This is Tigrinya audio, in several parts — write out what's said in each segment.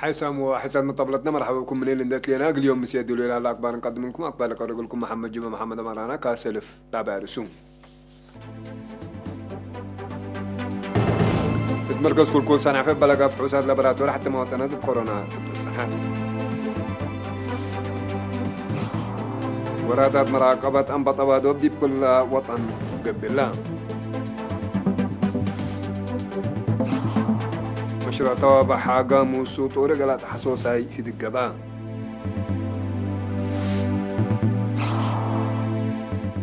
ሓይሳም ወሓይሳት መጣብለትና መርሓባ ብኩም ምንል እንደትሌና እግልዮም ምስ የድሉ ኢላ ኣክባር እንቀድምልኩም ኣክባር ቀረግልኩም መሓመድ ጅማ መሓመድ ኣማራና ካሰልፍ ላባ ርእሱ። እት መርከዝ ኩልኩል ሰንዓፈ በለጋ ፍሑሳት ላቦራቶሪ ሓተማ ወጠናት ብኮሮና ትብጽሓት። ወራታት መራቀበት ኣንበጣ ባዶብ ዲብ ኩላ ወጠን ገብላ። መሽረተዋ በሓጋ ሙሱ ጡር ገላጥ ሓሶሳይ ይድገባ።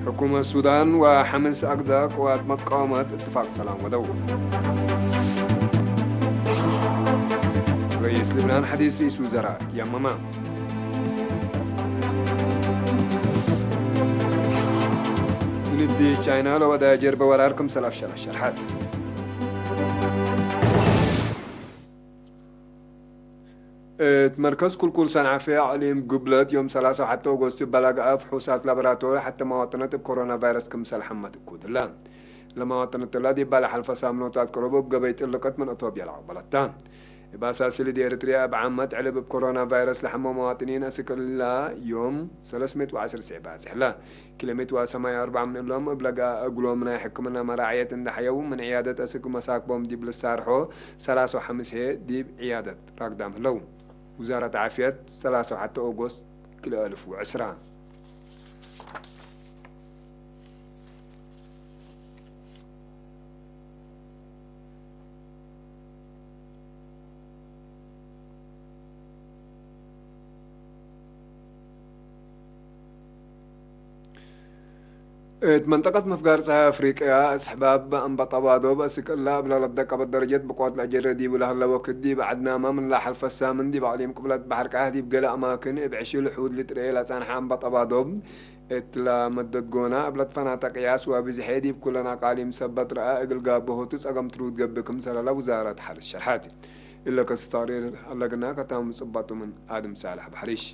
ሕኩመት ሱዳን ወሓምስ ኣግዳ ቅዋት መቃወማት እትፋቅ ሰላም ወደው። ርኢስ ልብናን ሓዲስ ርኢስ ውዘራ ያመማ። ክንዲ ቻይና ለወዳ ጀርበ ወራር ክምሰል ኣፍሸል ኣሸርሓት። እት መርከዝ ኩልኩል ሰንዓፈ ኣዕሊም ጉብለት ዮም ሰላሳ ወሓተ ኦጎስት በላግኣ ፍሑሳት ላቦራቶሪ ሓተማ ወጠነት እብ ኮሮና ቫይረስ ክምሰል ሓመት እኩድላ። ለማ ወጠነት እላ ዲባ ለሓልፈ ሳምኖታት ቅሩብ እብ ገበይ ጥልቀት ምን እቶብያ ለኣቅበለታ። እብ ኣሳሲ ልዲ ኤርትርያ እብ ዓመት ዕልብ እብ ኮሮና ቫይረስ ለሐመ መዋጥኒን ኣስክላ ዮም ሰለስሜት ወዓስር ስዕ ባጽሕላ። ኪሎሜት ወሰማንያ ኣርባዕ ምን እሎም እብ ለጋ እግሎም ናይ ሕክምና መራዕየት እንዳሕየው ምን ዕያደት እስክ መሳክቦም ዲብ ልሳርሖ ሰላሳ ሓምስ ሄ ዲብ ዕያደት ራግዳም ህለው። ውዛረት ዓፍየት ሰላሳ ወሓተ ኦጎስት ክልተ ኣልፍ ወዕስራ። እት መንጠቀት ምፍጋር ጸሃይ ኣፍሪቅያ፣ ኣስሕባብ ኣንበጣ ባዶብ ኣስቅላ እብ ለለደቀበት ደረጀት ብቆት ለአጀረ ዲቡ ለሀለ ወክድ ዲብ ዐድናማ ምን ለሐልፈ ሳምን ዲብ አቅሊም ቅብለት በሐር ቀያሕ ዲብ ገለ አማክን እብ ዕሽል ሑድ ልትርኤ ለጸንሐ ኣንበጣ ባዶብ እት ለመደት ጎና እብ ለትፈናተ ቅያስ ወብዝሐ ዲብ ኩለን አቃሊም ሰበት ረአ እግል ጋብሆቱ ጸገም ትሩድ ገብእ ክምሰለ ለውዛረት ሐርስ ሸርሐት። እለ ከስስ ተቅሪር አለግና ከታም ጽባጡ ምን አድም ሳልሕ በሐሪሽ።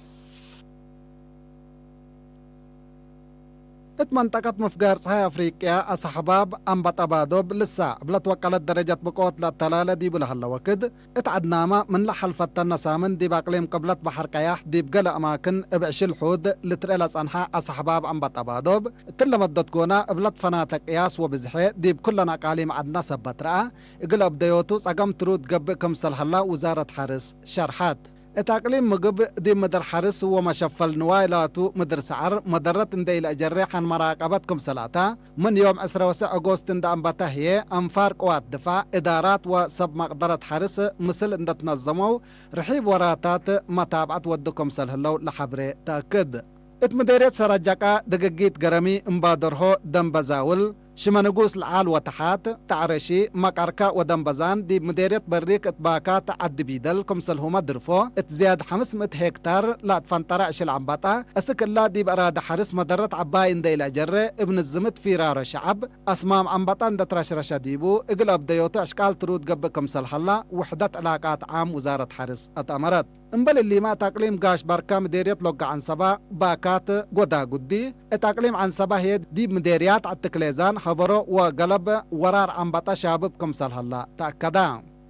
እት መንጠቀት ምፍጋር ጸሃይ አፍሪቅያ አሳሕባብ አንበጣ ባዶብ ልሳ እብ ለትወቀለት ደረጀት ብቆት ለአተላለ ዲቡ ለሀለ ወክድ፣ እት ዐድናመ ምን ለሐልፈተነ ሳምን ዲብ አቅሊም ቅብለት በሐር ቀያሕ ዲብ ገለ አማክን እብ ዕሽል ሑድ ልትርኤ ለጸንሐ አሳሕባብ አንበጣ ባዶብ፣ እትለ መደት ጎና እብ ለትፈናተ ቅያስ ወብዝሐ ዲብ ኩለን አቃሊም ዐድና ሰበት ረአ፣ እግል አብደዮቱ ጸገም ትሩድ ገብእ ክምሰል ሀላ ውዛረት ሐርስ ሸርሐት። እት አቅሊም ምግብ ዲብ ምድር ሐርስ ወመሸፈል ንዋይ ላቱ ምድር ሰዐር መደረት እንዴ ኢለአጀሬ ሐን መራቀበት ክምሰል አታ፣ ምን ዮም ዕስረ ወሰዕ ኦጎስት እንደ አንበተ ህዬ፣ አንፋር ቅዋት ድፋዕ፣ እዳራት ወሰብ መቅደረት ሐርስ ምስል እንደ ትነዘመው፣ ርሒብ ወራታት መታብዐት ወዱ ክምሰል ህለው ለሐብሬ ተአክድ። እት ምዴርየት ሰራጃቃ፣ ደገጊት ገረሚ፣ እምባደርሆ፣ ደንበዛውል፣ ሽመንጉስ ለዓል ወተሓት፣ ተዕረሺ፣ መቃርካ ወደንበዛን ዲብ ምዴርየት በሪክ እት ባካት ዐዲ ቢደል ክምሰልሁመ ድርፎ፣ እት ዝያድ ሐምስ ምእት ሄክታር ለአትፈንጠረ ዕሽል ዐንበጣ፣ እስክ እላ ዲብ አራደ ሐርስ መደረት ዐባይ እንደ ኢለአጀረ፣ እብ ንዝምት ፊራሮ ሸዐብ፣ አስማም ዐንበጣ እንደ ትረሽረሸ ዲቡ፣ እግል አብደዮቱ አሽቃል ትሩድ ገብእ ክምሰል ሀላ፣ ውሕደት ዕላቃት ዓም ውዛረት ሐርስ አትአመረት። እምበል እሊመ እት አቅሊም ጋሽ ባርካ ምዴርየት ሎጋ ዐንሰባ፣ ባካት፣ ጎዳጉዲ፣ እት አቅሊም ዐንሰባ ህዬ ዲብ ምዴርያት ዐትክሌዛን፣ ሀበሮ ወገለብ ወራር ዐንበጣ ሻብብ ክምሰል ሀላ ተአከዳ።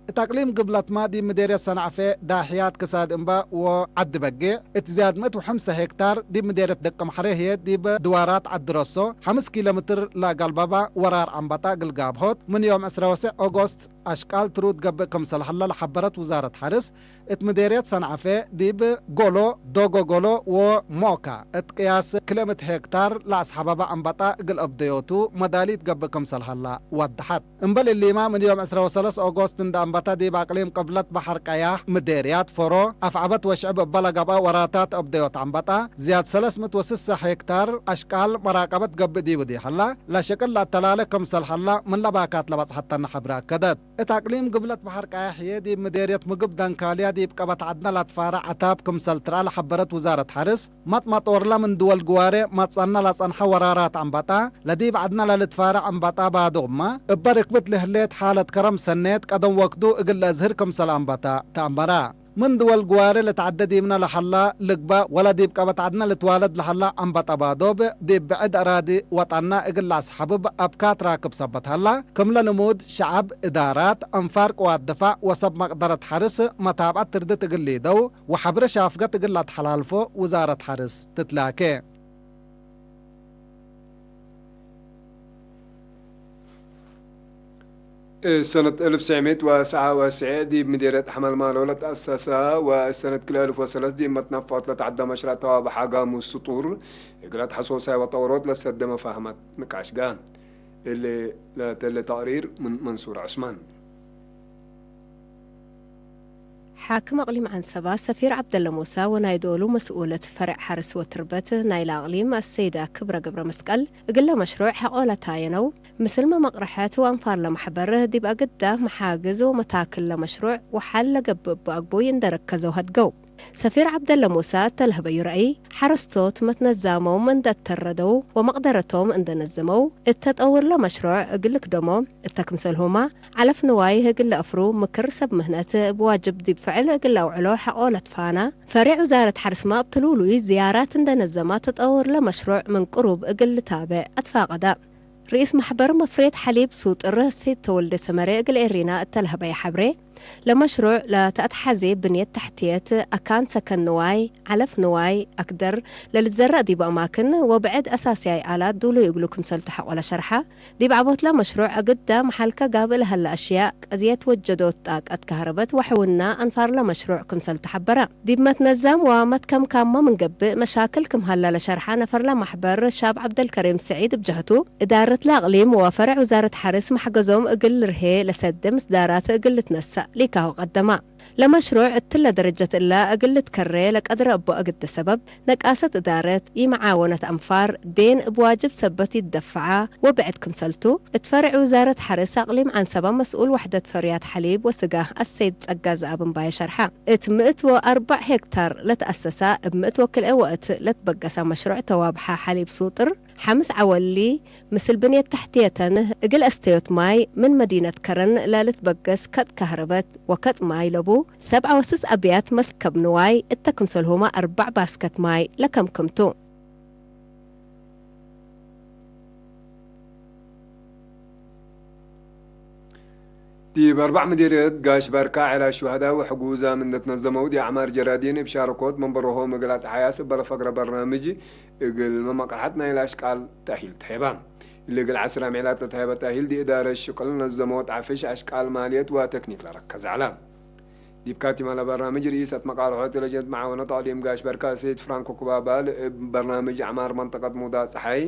እት አቅሊም ግብለትማ ዲብ ምዴርየት ሰንዐፌ፣ ዳሕያት ክሳድ እምበ ወዐዲ በጌዕ፣ እት ዝያድ ምእት ወሐምሰ ሄክታር ዲብ ምዴርየት ደቀምሐሬ ህዬ ዲብ ድዋራት ዐዲ ረሶ፣ ሐምስ ኪሎ ምትር ለአገልበባ ወራር ዐንበጣ እግል ጋብሆት፣ ምን ዮም ዕስረ ወሰዕ ኦጎስት አሽቃል ትሩድ ገብእ ክምሰል ሀላ ለሐበረት ውዛረት ሐርስ፣ እት ምዴርየት ሰንዐፌ ዲብ ጎሎ፣ ዶጎ ጎሎ ወሞካ እት ቅያስ ክልኤ ምእት ሄክታር ለአስሐበበ አንበጣ እግል አብደዮቱ መዳሊት ገብእ ክምሰል ሀላ ወደሐት። እምበል እሊመ ምን ዮም ዕስረ ወሰለስ ኦጎስት እንደ አንበተ ዲብ አቅሊም ቅብለት በሐር ቀያሕ ምዴርያት ፎሮ አፍዐበት ወሽዕብ እበ ለገብአ ወራታት አብደዮት አንበጣ ዝያድ ሰለስ ምእት ወስሳ ሄክታር አሽቃል መራቀበት ገብእ ዲቡ ዲ ሀላ ለሸቅል ለአተላለ ክምሰል ሀላ ምን ለባካት ለበጽሐተነ ሐብረ አከደት። እት አቅሊም ግብለት በሐር ቀያሕ ህዬ ዲብ ምዴርየት ምግብ ደንካልያ ዲብ ቀበት ዐድነ ለትፋረ ዐታብ ክምሰል ትርአ ለሐበረት ውዛረት ሐርስ፣ መጥመጥ ወርለ ምን ድወል ግዋሬ መጽአነ ለጸንሐ ወራራት ዐንበጣ፣ ለዲብ ዐድነ ለልትፋረ ዐንበጣ ባዶብመ፣ እበ ርክብት ለህሌት ሓለት ከረም ሰኔት ቀደም ወክዱ እግል ለአዝህር ክምሰል አንበተ ተአመረ። ምን ድወል ግዋሬ ለተዓደ ዲብና ለሐላ ልግባእ ወለ ዲብ ቀበት ዐድነ ልትዋለድ ለሐላ አንበጠባዶብ ዲብ ብዕድ አራዲ ወጠና እግል ለአስሐብብ አብካት ራክብ ሰበት ሀላ። ክምለ ልሙድ ሸዐብ፣ እዳራት፣ አንፋር ቅዋት ድፋዕ ወሰብ መቅደረት ሐርስ መታብዐት ትርድት እግል ሊደው ወሐብረ ሻፍገት እግል ለአትሐላልፎ ውዛረት ሐርስ ትትላኬ። ሰነት እልፍ ሰሜት ወሰዓ ወስዔ ዲብ ምዴርየት ሐመልማሎ ለተአሰሰ ወሰነት ክልኤ እልፍ ወሰለስ ዲብ መትነፋት ለተዐደ መሽረዕ ተዋብሐ ጋሙስ ስጡር እግል አትሐሶሳይ ወጠውሮት ለሰደ መፋህመት ንቃሽገ። እሊ ለተለ ተቅሪር ምን መንሱር ዑስማን። ሓክም ኣቕሊም ዓንሰባ ሰፊር ዓብደለ ሙሳ ወናይ ዶሉ መስኡለት ፈረዕ ሓርስ ወትርበት ናይላ ኣቕሊም ኣሰይዳ ክብረ ገብረ መስቀል፣ እግለ መሽሩዕ ሐቆ ለታየነው ምስል መመቕርሐት ወአንፋር ለመሕበር ዲብ ኣግዳ መሓግዝ ወመታክል ለመሽሩዕ ወሓል ለገብእ ብኣግቡይ እንደረከዘው ሀድገው። ሰፊር ዓብደለ ሙሳ እተለህበዩ ረእይ፣ ሓረስቶት መትነዛሞም እንደተረደው ወመቕደረቶም እንደነዘመው፣ እተጠውር ለመሽሩዕ እግል ክደሞ፣ እተ ክምሰልሁማ፣ ዓለፍ ንዋይ እግል ለአፍሩ ምክር ሰብ ምህነት እብ ዋጅብ ዲብ ፍዕል እግል ለአውዕሎ ሐቆ ለትፋና፣ ፈሬዕ ውዛረት ሐርስማ እብ ትሉሉይ ዝያራት እንደነዘማ ተጠውር ለመሽሩዕ ምን ቅሩብ እግል ልታብዕ አትፋቀዳ። ርኢስ ማሕበር መፍሬት ሐሊብ ሱጥር ሰይድ ተወልደ ሰመረ እግል ኤሪና እተለህበየ ሐብሬ፣ ለመሽሩዕ ለተአትሐዜ ብንየት ተሕትየት፣ አካን ሰከን ንዋይ፣ ዓለፍ ንዋይ፣ አክደር፣ ለልዘረእ ዲብ አማክን ወብዕድ አሳስያይ አላት ዱሉይ እግሉ ክምሰል ተሐቆለ ሸርሓ። ዲብ ዐቦትለ መሽሩዕ እግዳ መሓልከ ጋብእ ለሀለ አሽያእ፣ ቀድየት ወጀዶት ጣቀት ካህረበት ወሕውና አንፋርለ መሽሩዕ ክምሰል ተሐበረ። ዲብ መትነዛም ወመትከምካሞ ምን ገብእ መሻክል ክም ሀላ ለሸርሓ ነፈርለ ማሕበር ሻብ ዐብደልከሪም ስዒድ እብ ጀህቱ፣ እዳረትለ አቅሊም ወፈረዕ ውዛረት ሐርስ መሕገዞም እግል ልርሄ ለሰደ ምስዳራት እግል ልትነሳእ ሊካሁ ቀደማ። ለመሽሩዕ እትለ ደረጀት እላ እግል ልትከሬ ለቀድረ እቡ እግደ ሰበብ፣ ነቃሰት እዳረት፣ ኢመዓወነት አንፋር፣ ዴን እብ ዋጅብ ሰበት ይትደፈዓ ወብዕድ ክምሰልቱ፣ እት ፈርዕ ውዛረት ሐርስ አቅሊም ዐንሰባ መስኡል ወሕደት ፈርያት ሐሊብ ወስጋ አሰይድ ጸጋ ዘአብ እምባየ ሸርሓ። እት ምእት ወአርበዕ ሄክታር ለተአሰሳ እብ ምእት ወክልኤ ወእት ለትበገሳ መሽሩዕ ተዋብሓ ሐሊብ ሱጥር፣ ሐምስ ዐወሊ፣ ምስል ብንየት ተሕትየተን እግል አስተዮት ማይ ምን መዲነት ከረን ለልትበገስ ከጥ ካህረበት ወከጥ ማይ ለቡ ሰብዓ ወስስ አብያት መስከብ ንዋይ እተ ክምሰልሁማ አርባዕ ባስከት ማይ ለከምክምቱ። ዲብ አርባዕ ምዲርየት ጋሽ ባርካ ዐላ ሹሃዳ ወሕጉዛ ምን ለትነዘመው ዲአዕማር ጀራዲን እብ ሻረኮት መንበሮሆም እግል አጽሓያስ እበለ ፈግረ በርናምጅ እግል መመቅርሐት ናይላ አሽቃል ተእሂል ተሄባ። እሊ እግል ዐስር አምዒላት ለተሄበ ተእሂል ዲእዳረ ሽቅል ነዘመወት ዐፍሽ አሽቃል ማልየት ወተክኒክ ለረከዘ ዐላ። ዲብ ካቲማ ለበርናምጅ ርኢሰት መቃርሖት ለጀነት መዓወነት አቅሊም ጋሽ በርካ ሰይድ ፍራንኮ ኩባባል እብ በርናምጅ ዐማር መንጠቀት ሙዳ ጸሓይ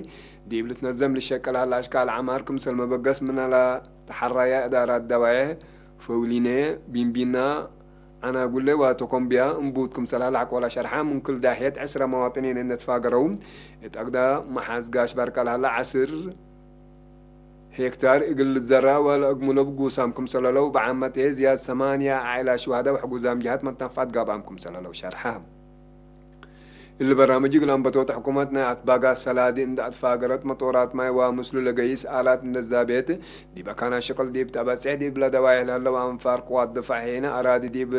ዲብ ልትነዘም ልሸቀል ሀላ አሽቃል ዐማር ክምሰል መበገስ ምናላ ተሐራያ እዳራት ደዋየ፣ ፈውሊነ፣ ቢንቢና፣ አናጉለ ወቶኮምቢያ እምቡት ክምሰል ሀላ ሐቆላ ሸርሓ ምን ክል ዳሕየት ዕስራ መዋጥኒን እነትፋገረው እት አግዳ መሓዝ ጋሽ በርካ ለሀላ ዐስር ሄክታር እግል ልዘራ ወለእግሙሎ ብጉሳም ክምሰለለው በዓመት ዝያድ ሰማንያ ዓኢላ ሽዋዳ ወሕጉዛም ጀሃት መትነፋት ጋብኣም ክምሰለለው ሸርሓ። እሊ በራምጅ እግል አንበቶት ሕኩመት ናይ አትባጋ ሰላዲ እንደ አትፋገረት መጦራት ማይ ወምስሉ ለገይስ አላት እንደ ዛቤት ዲብ አካና ሽቅል ዲብ ተበጽሕ ዲብ ለደዋይሕ ለህለው አንፋር ቅዋት ድፋዕ ሄነ አራዲ ዲብ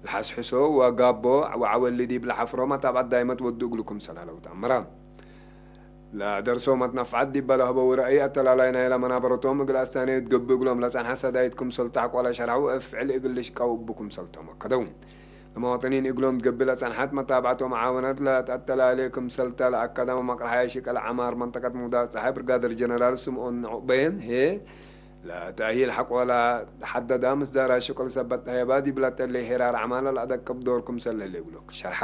ለሐስሕሶ ወጋቦ ወዐወሊ ዲብ ለሐፍሮ መታብዐት ዳይመት ወዱ እግሉ ክምሰለለው ተአምራ። ለደርሶ መትነፍዐት ዲበ ለህበው ረአይ፣ አተላላይ ናይለ መናበረቶም እግል አሳኔ እት ገብእ እግሎም ለጸንሐ ሰዳይት ክምሰል ተሐቆለ ሸርሐው፣ እብ ፍዕል እግል ልሽቀው እቡ ክምሰል ተመከደው። ለመዋጠኒን እግሎም እት ገብእ ለጸንሐት መታብዐት ወመዓወነት ለተአተላሌ ክምሰልተ ለአከደ መመቅርሐየ ሽቅል ዐማር መንጠቀት ሙዳት ጸሓይ ብርጋደር ጀነራል ስምኦን ንዑቅበየ፣ ሄ፣ ለተእሂል ሐቆለ ሐደዳ ምስዳራ ሽቅል ሰበት ተሄባ ዲብ ለተሌ ሄራር ዐማለ ለአደቅብ ዶር ክምሰል ለሌ እግሎ ሸርሐ።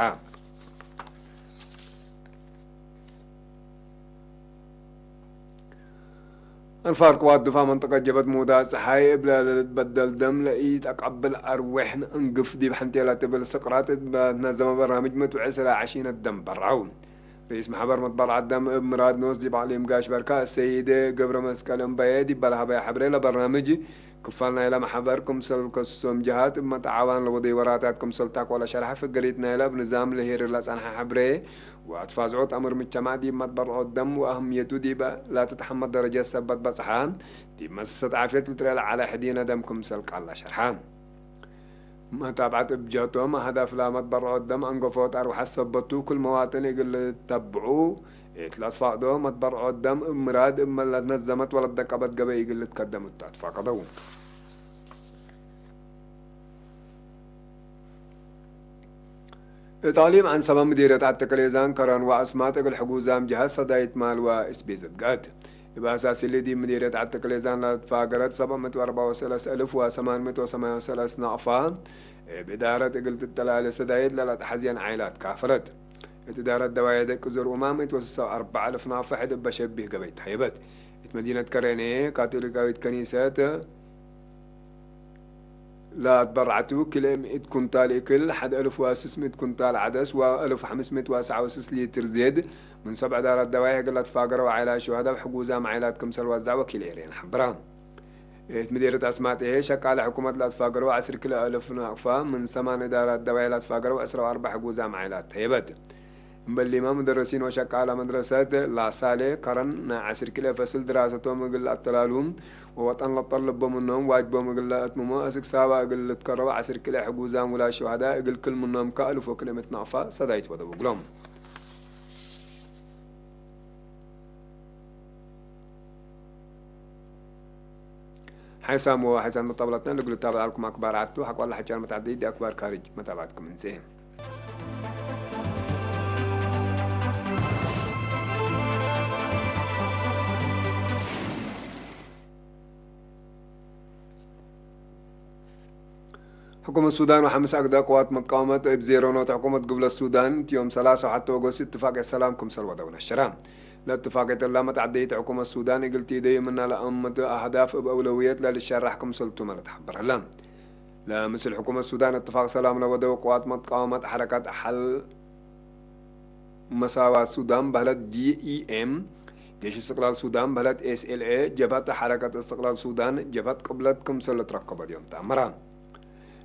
አንፋር ቅዋት ድፋዕ መንጠቀት ጀበት ሙዳ ጸሓይ እብለ ለልትበደል ደም ለኢተቀብል አርዌሕ ንእንግፍ ዲብ ሐንቴላ ትብል ስቅራት እት መትነዘመ በርናምጅ ምእት ወዕስራ ዐሺነት ደም በርዐው። ርኢስ ማሕበር መትበርዓት ደም እብ ምራድ ኖስ ዲብ አቅሊም ጋሽ በርካ ሰይድ ገብረ መስቀል እምበየ ዲብ በልሃበየ ሐብሬ ለበርናምጅ ክፋል ናይለ ማሕበር ክምሰል ከሶም ጀሃት እብ መተዓዋን ለወደይ ወራታት ክምሰል ታኮለ ሸርሐ ፍገሪት ናይለ እብ ንዛም ለሄርር ለጸንሐ ሐብሬ ወአትፋዝዖት አምር ምጅተማዕ ዲብ መትበርዖት ደም ወአህምየቱ ዲብ ላትትሐመድ ደረጀት ሰበት በጽሐ ዲብ መሰሰት ዓፍየት ልትርኤ ለዐለ ሕዲነ ደም ክምሰል ቃል ለሸርሐ። መታብዓት እብ ጀቶም ኣህዳፍ ላመት በርዖ ደም ኣንገፎት ኣርውሓት ሰበቱ ክል መዋጥን እግል ተብዑ እት ለትፋቅዶ መትበርዖ ደም እብ ምራድ እብ መለትነት ዘመት ወለደቀበት ገበይ እግል ልትከደም እታ ትፋቀደው። እጣሊም ዓንሰባ ምዲርየት ዓተቀሌዛን ከረን ወኣስማት እግል ሕጉዛም ጀሃዝ ሰዳይት ማልዋ እስቤዘት ጋት እብ ኣሳሲሊ ዲብ ምዲርየት ዓተቀሌዛን ለትፋገረት ሰብዓ ምእት ወኣርብዓ ወሰለስ እልፍ ወሰማን ምእት ወሰማንያ ወሰለስ ናቕፋ እብ እዳረት እግል ትጠላለ ሰዳይት ለለትሓዝየን ዓይላት ካፈለት። እት እዳረት ደዋየ ደቂ ዙር ኡማም እት ወስሳ ኣርባዕ እልፍ ናቕፋ ሕድ እበ ሸቢህ ገበይ ተሃይበት። እት መዲነት ከረኔ ካቶሊካዊት ከኒሰት ለኣትበራዕቱ ክልኤ ምእት ኩንታል እክል፣ ሓደ እልፍ ወስስ ምእት ኩንታል ዓደስ ወእልፍ ሓምስ ምእት ወሰዓ ወስስ ሊትር ዜድ፣ ምን ሰብ ዕዳራት ደባይ ህግላት ፋገረው ዓይላት ሸሃዳ ብሕጉዛም ዓይላት ክምሰል ወዛዕ ወኪል ኤርየን ሓብራ። እት ምዲርት ኣስማጤ ሸቃለ ሕኩመት ለኣትፋገረው ዓስር ክልኤ እልፍ ናቕፋ፣ ምን ሰማን እዳራት ደባይ ለኣትፋገረው ዕስራ ወኣርባዕ ሕጉዛም ዓይላት ተየበት። እምበሊመ ሙደረሲን ወሸቃላ መድረሰት ላሳሌ ከረን ናይ ዓስር ክልኤ ፈስል ድራሰቶም እግል ኣተላሉ ወወጠን ለጠልቦ ምኖም ዋጅቦም እግል ለእትምሞ እስክ ሳባ እግል ልትከረው ዓስር ክልኤ ሕጉዛም ውላድ ሸሃዳ እግል ክል ምኖም ከእልፎ ክልኤ ምትናቕፋ ሰዳይት ወደቡ እግሎም። ሓይሳም ወሓይሳም መጣብላትና ንግሉ ታብዓልኩም ኣክባር ዓቱ ሓቋላ ሓጫር መታዕዲ ዲ ኣክባር ካሪጅ መታብዓትኩም እንጽኤ። ሕኩመት ሱዳን ወሓምስ ኣግዳ ቅዋት መቃወመት እብ ዜሮ ኖት ሕኩመት ግብለት ሱዳን እቲ ዮም ሰላሳ ወሓተ ኦገስት እትፋቅየት ሰላም ክምሰል ወደው ነሸራ። ለእትፋቅየት እላ መትዓደይት ሕኩመት ሱዳን እግል ቲደዩ ምና ለአምድ አህዳፍ እብ አውለውየት ለልሸራሕ ክምሰልቱ መለት ሓበረላ። ለምስል ሕኩመት ሱዳን እትፋቅ ሰላም ለወደው ቅዋት መቃወመት ሐረካት ሐል መሳዋት ሱዳን በህለት ጂ ኢ ኤም፣ ጀሽ እስትቅላል ሱዳን በህለት ኤስ ኤል ኤ፣ ጀብሀት ሐረከት እስትቅላል ሱዳን፣ ጀብሀት ቅብለት ክምሰል ልትረከቦ ድዮም ተአመራ።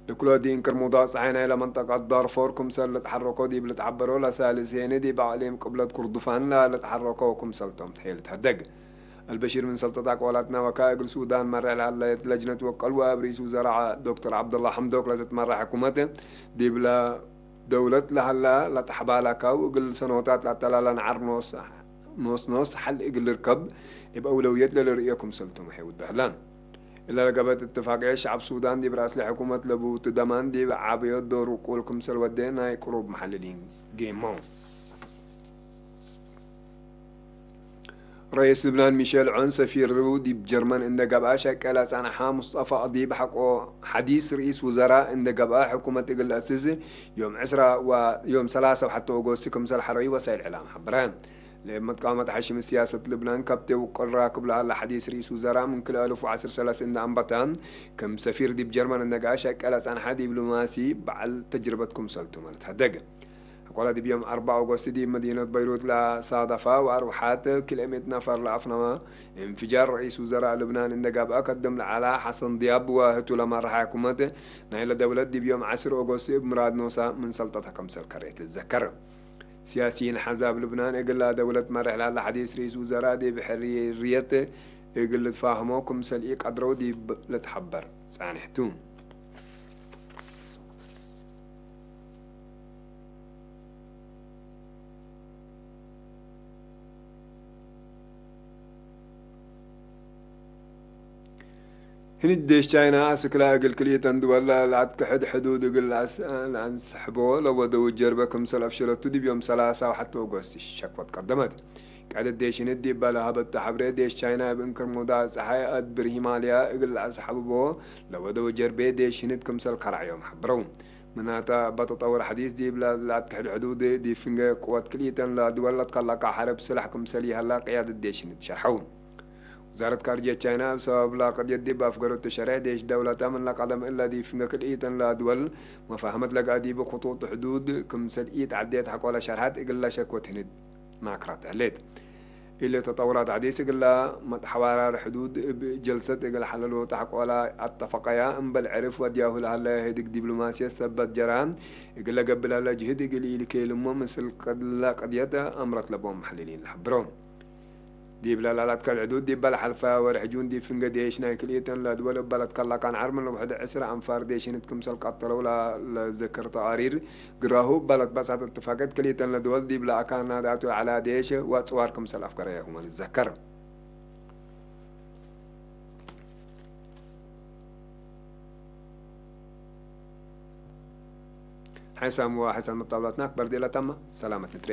ልክሎ ዲን ክርሙዳ ጸሓይ ናይለ መንጠቀት ዳርፎር ክምሰል ልትሐረኮ ዲብ ልትዓበሮ ለሳልስ ሄኒ ዲብ አቅሊም ቅብለት ኩርዱፋን ለልትሐረኮ ክምሰልቶም ተሄል ተህደግ። አልበሺር ምን ሰልጠት አቅዋላትና ወካ እግል ሱዳን መርሕ ለሀለየት ለጅነት ወቀል ወአብ ርኢስ ውዘራ ዶክተር ዓብደላ ሐምዶክ ለዘትመራ ሕኩመት ዲብለ ደውለት ለሀላ ለተሐባላካው እግል ሰኖታት ለአተላላ ነዓር ኖስ ኖስ ኖስ ሐል እግል ልርከብ እብ አውለውየት ለልርእዮ ክምሰልቶም ሄ ውደህላን። እለ ለገበት እትፋቅየ ሸዕብ ሱዳን ዲብ ራእስለ ሕኩመት ለቡት ደማን ዲብ ዓብዮ ዶር ውቁል ክምሰል ወዴ ናይ ቅሩብ መሐልሊን ጌሞ። ረኢስ ልብናን ሚሼል ዖን ሰፊሩ ዲብ ጀርመን እንደ ገብአ ሸቀለ ጸንሓ ሙስጠፋ ዲብ ሐቆ ሐዲስ ርኢስ ውዘራ እንደ ገብአ ሕኩመት እግል ለአስስ ዮም ዕስራ ወዮም ሰላሳ ወሐተ ኦጎስት ክምሰል ሐረዩ ወሳይል ዕላም ሐበረ። ለእብ መትቃወመት ሐሽም ስያሰት ልብናን ከብቴ ውቅል ራክብ ለአለ ሐዲስ ርኢስ ውዘራ ምን ክልኤ እልፍ ወዐስር ሰለስተ እንደ አንበታ ክም ሰፊር ዲብ ጀርመን እንደ ገብአ ሸቀለ ጸንሓ ዲብሎማሲ በዓል ተጅርበት ክምሰልቱ ማለት ሐደግ። ሕቆላ ዲብ ዮም ኣርባዓ ኦጎስት ዲብ መዲነት በይሩት ለሳደፋ ወኣርውሓት ክልኤ ምእት ነፈር ለኣፍነመ እንፍጃር ረኢስ ውዘራእ ልብናን እንደ ገብአ ከድም ለዓላ ሐሰን ዲያብ ወህቱ ለመርሐ ሕኩመት ናይለ ደውለት ዲብ ዮም ዐስር ኦጎስት እብ ምራድ ኖሳ ምን ሰልጠተ ክምሰል ከሬት ልዘከር። ሲያሲይን ሐዛብ ልብናን እግላ ደውለት መርሕ ላለ ሐዲስ ርኢስ ውዘራእ ዲብ ሕርየት እግል ልትፋህሞ ክምሰል ኢቀድረው ዲብ ልትሐበር ጻንሕቱ። ህንድ ዴሽ ቻይና አስክላ እግል ክልኢተን ድወል ለአትክሕድ ሕዱድ እግል ለአንስሕቦ ለወደው ጀርበ ክምሰል አፍሸለቱ ዲብ ዮም ሰላሳ ወሐተ ኦጎስት ሸክወት ቀደመት። ቀደት ዴሽ ህንድ ዲባ ለሀበቱ ሐብሬ ዴሽ ቻይና እብ እንክር ሙዳእ ጸሓይ አድብር ሂማልያ እግል ለአስሐብቦ ለወደው ጀርቤ ዴሽ ህንድ ክምሰል ከራዕዮም ሐብረው። ምናተ በተጠውር ሐዲስ ዲብ ለአትክሕድ ሕዱድ ዲብ ፍንገ ቅወት ክልኢተን ለድወል ለትከለቃ ሐርብ ስላሕ ክምሰል ይሀላ ቅያደት ዴሽ ህንድ ሸርሐው። ውዛረት ካርጅየት ቻይና እብ ሰበብ ለቅድየት ዲብ አፍገረቱ ሸሬሕ ዴሽ ደውለተ ምን ለቀደም እለ ዲብ ፍንገ ክልኢተን ለድወል መፋህመት ለገአ ዲብ ክጡጥ ሕዱድ ክምሰል ኢት ዐዴት ሐቆለ ሸርሐት እግለ ሸክወት ህንድ ናክራት ህሌት። እለ ተጠውራት ሐዲስ እግለ መትሐዋራር ሕዱድ እብ ጀልሰት እግል ሐለሎ ተሐቆላ አተፈቀያ እምበል ዕርፍ ወድያሁ ለሀለ ህድግ ዲብሎማስየት ሰበት ጀራ እግለ ገብእ ለሀለ ጅህድ እግል ኢልኬልሞ ምስል ቅድለ ቅድየት አምረት ለቦም መሐልሊን ለሐብሮ። ዲብ ለላላት ከልዕዱ ዲብ በለሓልፋ ወርሕ ጁን ዲብ ፍንገ ዴሽ ናይ ክልኤተን ለድወል እባለት ከላካን ዓርምን ለውሕድ ዕስራ ኣንፋር ዴሽንት ክምሰል ቀተለው ለዘክር ተቃሪር ግራሁ እባለት ባሳት እትፋቀት ክልኤተን ለድወል ዲብ ለኣካና ዳቱ ዓላ ዴሽ ወጽዋር ክምሰል ኣፍገረ የኹመን ይዘከር። ሓይሳም ወሓይሳም መጣብላትና ክበር ዴላ ታማ ሰላመት ንትሬ።